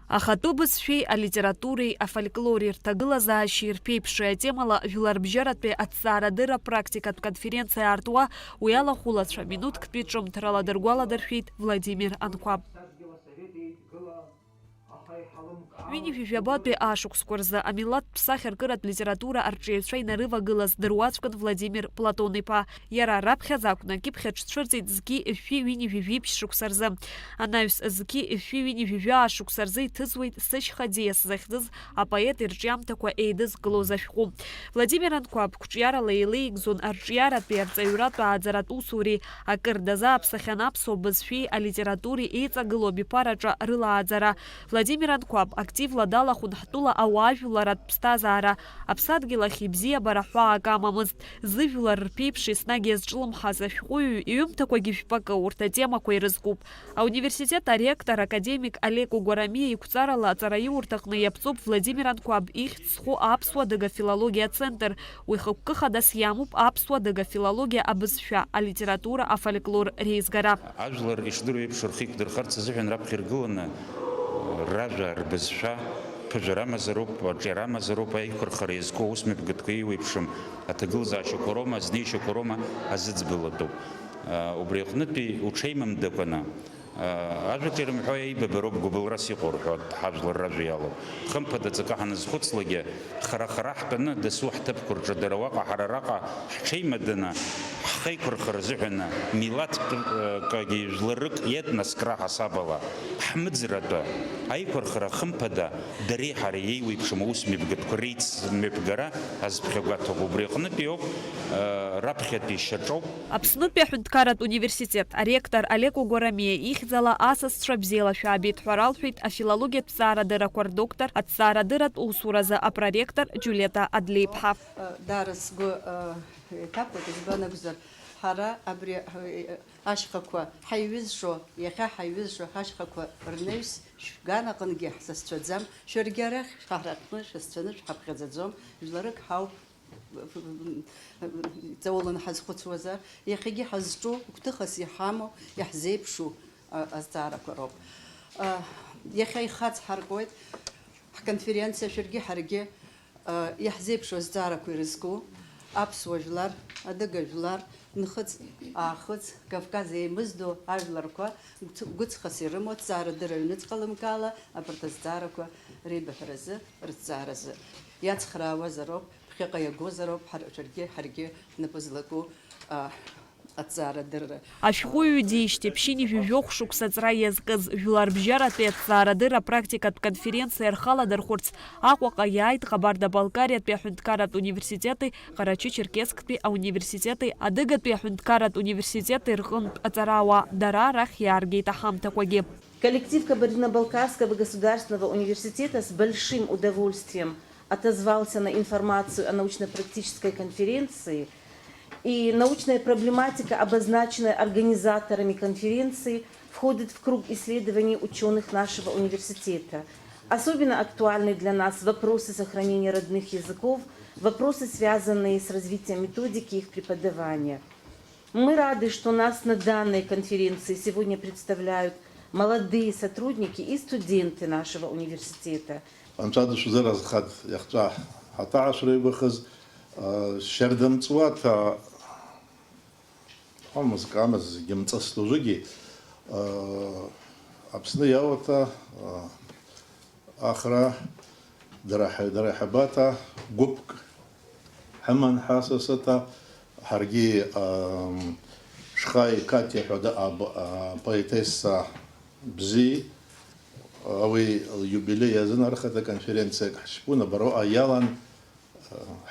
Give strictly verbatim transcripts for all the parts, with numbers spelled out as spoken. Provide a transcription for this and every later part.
Ахатәы бызшәеи алитературеи, афольклори рҭагылазаашьеи рԥеиԥши атемала жәларбжьаратәи аҭҵаарадырра практикатә конференциа аартуа уи алахәылацәа минуҭктәи ҿымҭрала дыргәаладыршәеит Владимир Анқәаб. Ҩынҩажәи жәабатәи ашықәсқәа рзы амилаҭтә сахьаркыратә литература арҿиаҩцәа инарывагылаз дыруаӡәкын Владимир Платон-иԥа. Иара раԥхьаӡа акәны акьыԥхь аҽцәырҵит зқьи жәшәи ҩынҩажәи жәиԥшь шықәса рзы. Анаҩс зқьи жәшәи ҩынҩажәи жәаа шықәса рзы иҭыҵуеит Сышьха ӡиас захьӡыз апоет ирҿиамҭақәа еидызкылоз ашәҟәы. Владимир Анқәаб қәҿиарала еилеигӡон арҿиаратәи арҵаҩратә ааӡаратә усуреи, акыр дазааԥсахьан аԥсуа бызшәеи алитературеи еиҵагылоу абиԥараҿы рылааӡара. Владимир Анқәаб активла далахәын ҳтәыла ауаажәларатә ԥсҭазаара, аԥсадгьыл ахь ибзиабара ҳәаак амамызт. Зыжәлар рԥеиԥш еснагь иазҿлымҳаз ашәҟәыҩҩы иҩымҭақәагьы жәпакы урҭ атемақәа ирызкуп. Ауниверситет аректор академик Олег Угәарамиа иқәҵарала аҵараиурҭаҟны иаԥҵоуп Владимир Анқәаб ихьӡ зху аԥсуа адыга филологиа центр. Уи хықәкы хадас иамоуп аԥсуа адыга филологиа абызшәа, алитература, афольклор реизгара. Ажәлар ишдыру еиԥш рхы иқәдырхарц азыҳәан раԥхьа иргыланы ражәа, рбызшәа, ԥыжәара амазароуп, аҿиара амазароуп, аиқәырхара иазку аусмҩаԥгатәқәа еиуеиԥшым аҭагылазаашьақәа роума, азнеишьақәа роума азыӡбалатәуп. Убри аҟнытәи уҽеимамдакәаны, ажәак ирымҳәо еибабароуп, гәыбылрас иҟоу рҳәоит, ҳажәлар ражәа иалоуп. Хымԥада, ҵакы ҳаназхәыцлакгьы, хара-хара ҳтәаны, дасу ҳҭыԥқәа рҿы, дара уаҟа, ҳара араҟа, ҳҽеимаданы, ҳхеиқәырхара азыҳәан, милаҭк, кагьы жәларык иетнос кра ҳасабала, ҳмыӡратәы аиқәырхара, хымԥада, дареи ҳареи еиуеиԥшым аусмҩаԥгатәқәа реицмҩаԥгара азԥхьагәаҭоуп. Убри аҟнытәи ауп, раԥхьатәи шьаҿоуп. Аԥснытәи аҳәынҭқарратә университет аректор Олег Угәарамиа ихьӡала асасцәа бзиала шәаабеит ҳәа ралҳәеит афилологиатә ҭҵаарадыррақәа рдоктор, аҭҵаарадырратә усуразы апроректор Џьулиета Адлеиԥҳа. Даара сгәы, э, иҭаԥоит, избан акәзар, ҳара абри, э, ашьхақәа ҳаиҩызшо, иахьа ҳаиҩызшо ҳашьхақәа рнаҩс шәганаҟынгьы ҳзацәцаӡам, шәаргьы арахь ҳара ҳҟны шәызцәаны шәҳаԥхьаӡаӡом, жәларык ҳауп, ҵауланы ҳазхәыцуазар, иахьагьы ҳазҿу, гәҭыхас иҳамоу, иаҳзеиԥшу, а, азҵаарақәа роуп. А, иахьа ихацҳаркуеит ҳконференциа, шәаргьы ҳаргьы, а, иаҳзеиԥшу азҵаарақәа ирызку аԥсуа жәлар, адыга жәлар, нхыҵ-аахыҵ, Кавказ еимыздо ажәларқәа гәц-, гәыҵхас ирымоу аҭҵаарадырра аҩныҵҟа лымкаала абарҭ азҵаарақәа реибаҳәаразы, рыҭҵааразы иацхраауазароуп. Ԥхьаҟа иагозароуп ҳара, шәаргьы, ҳаргьы ҳнапы злаку, а, аҭҵаарадырра. Ашәҟәыҩҩы диижьҭеи ԥшьынҩажәи жәохә шықәса аҵра иазкыз, жәларбжьаратәи аҭҵаарадырра практикатә конференциа рхаладырхәырц Аҟәаҟа иааит Ҟабарда-Балкариатәи аҳәынҭқарратә университети Ҟарачы-Черкессктәи ауниверситети Адыгатәи аҳәынҭқарратә университети рҟынтә аҵарауаа, дара арахь иааргеит аҳамҭақәагьы. Коллектив Кабардино-Балкарского государственного университета с большим удовольствием отозвался на информацию о научно-практической конференции, и научная проблематика, обозначенная организаторами конференции, входит в круг исследований учёных нашего университета. Особенно актуальны для нас вопросы сохранения родных языков, вопросы, связанные с развитием методики их преподавания. Мы рады, что нас на данной конференции сегодня представляют молодые сотрудники и студенты нашего университета. Анцәа дышәзыразхаз иахьцәа ҳаҭаашәра ибахыз, а, шьардамҵуаҭа, амызкамыз зегьы мҵыс лужыгьы, а, Аԥсны иауаҭа, а, Ахра дара ҳа-, дара иҳабаҭа гәыԥк ҳаман ҳасасыҭа, ҳаргьы, ам, Шхаи Катиа ҳәа да-, аб-, а, поетесса бзи, уи лиубилеи азын архада конференциак ҳшьпун, абароа иалан,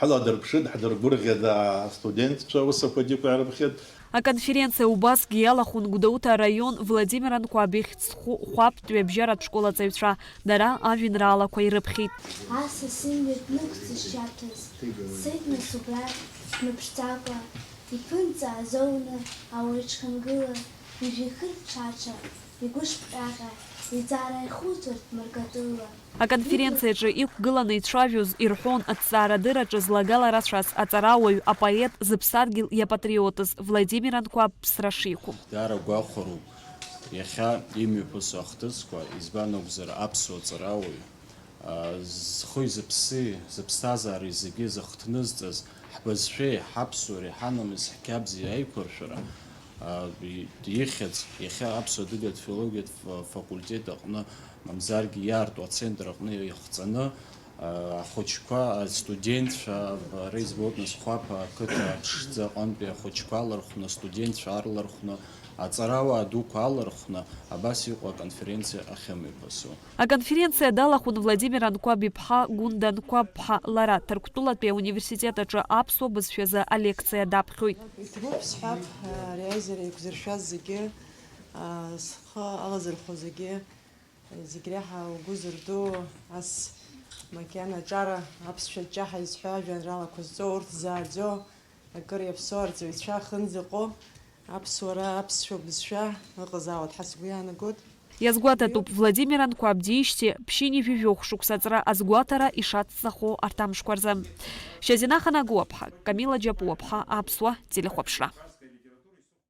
Ҳаладырԥшит, ҳдыргәырӷьеит, астудентцәа усақәагьы ықәаарыԥхьеит. Аконференциа убасгьы иалахәын Гәдоуҭа араион Владимир Анқәаб ихьӡ зху хәаԥтәи абжьаратә школ аҵаҩцәа. Дара ажәеинраалақәа ирыԥхьеит. Асас имҩа днықәҵыз шьаҭас, дцеит нас убрахь дмыԥшӡакәа, иԥынҵа аазоуны ауаҩы дшхынгыла, ижәихырԥҽаҽа, игәышԥҟьаҟьа, иӡара ихуҵәарт мыркатыла. Аконференциаҿы иқәгыланы ицәажәоз ирҳәон аҭҵаарадырраҿы злагала рацәаз аҵарауаҩ, апоет, зыԥсадгьыл иапатриотыз Владимир Анқәаб ԥсра шиқәым. Даара гәахәароуп. Иахьа имҩаԥысуа ахҭысқәа, избан акәзар, аԥсуа ҵарауаҩ, а, зхи зыԥси, зыԥсҭазаареи зегьы зыхҭнызҵаз, ҳбызшәеи ҳаԥсуареи ҳанамыси ҳқьабзи аиқәыршәара, а, и-, ихьӡ иахьа аԥсуа-адыгатә филологиатә фа-, факультет аҟны, мамзаргьы иаарту ацентр аҟны ихҵаны, ахәыҷқәа, астудентцәа, ара избоит, нас, Хәаԥ ақыҭа аԥшӡа аҟынтәи ахәыҷқәа алархәны, астудентцәа арлархәны, аҵарауаа дуқәа алархәны, абас иҟоу аконференциа ахьымҩаԥысуа. Аконференциа далахәын Владимир Анқәаб-иԥҳа Гәында Анқәаб-ԥҳа, лара Ҭырқәтәылатәи ауниверситет аҿы аԥсуа бызшәазы алекциа даԥхьоит. Иҭабуп сҳәап, ари аизара еиқәзыршәаз зегьы, схы алазырхәо зегьы. Зегь реиҳа угәы зырдуу, ас макьана аҿара аԥсшәа ҷҷаҳәа изҳәо ажәеинраалақәа зҵоу, урҭ зааӡо, акыр иаԥсоу арҵаҩцәа ахьынӡаҟоу, аԥсуара, аԥсшәа бызшәа ыҟазаауеит ҳәа сгәы иаанагоит. Иазгәаҭатәуп, Владимир Анқәаб диижьҭеи ԥшьынҩажәи жәохә шықәса аҵра азгәаҭара ишацҵахо арҭ амшқәа рзы. Шьазина Ханагуаԥҳа, Камила Џьапуаԥҳа, Аԥсуа телехәаԥшра.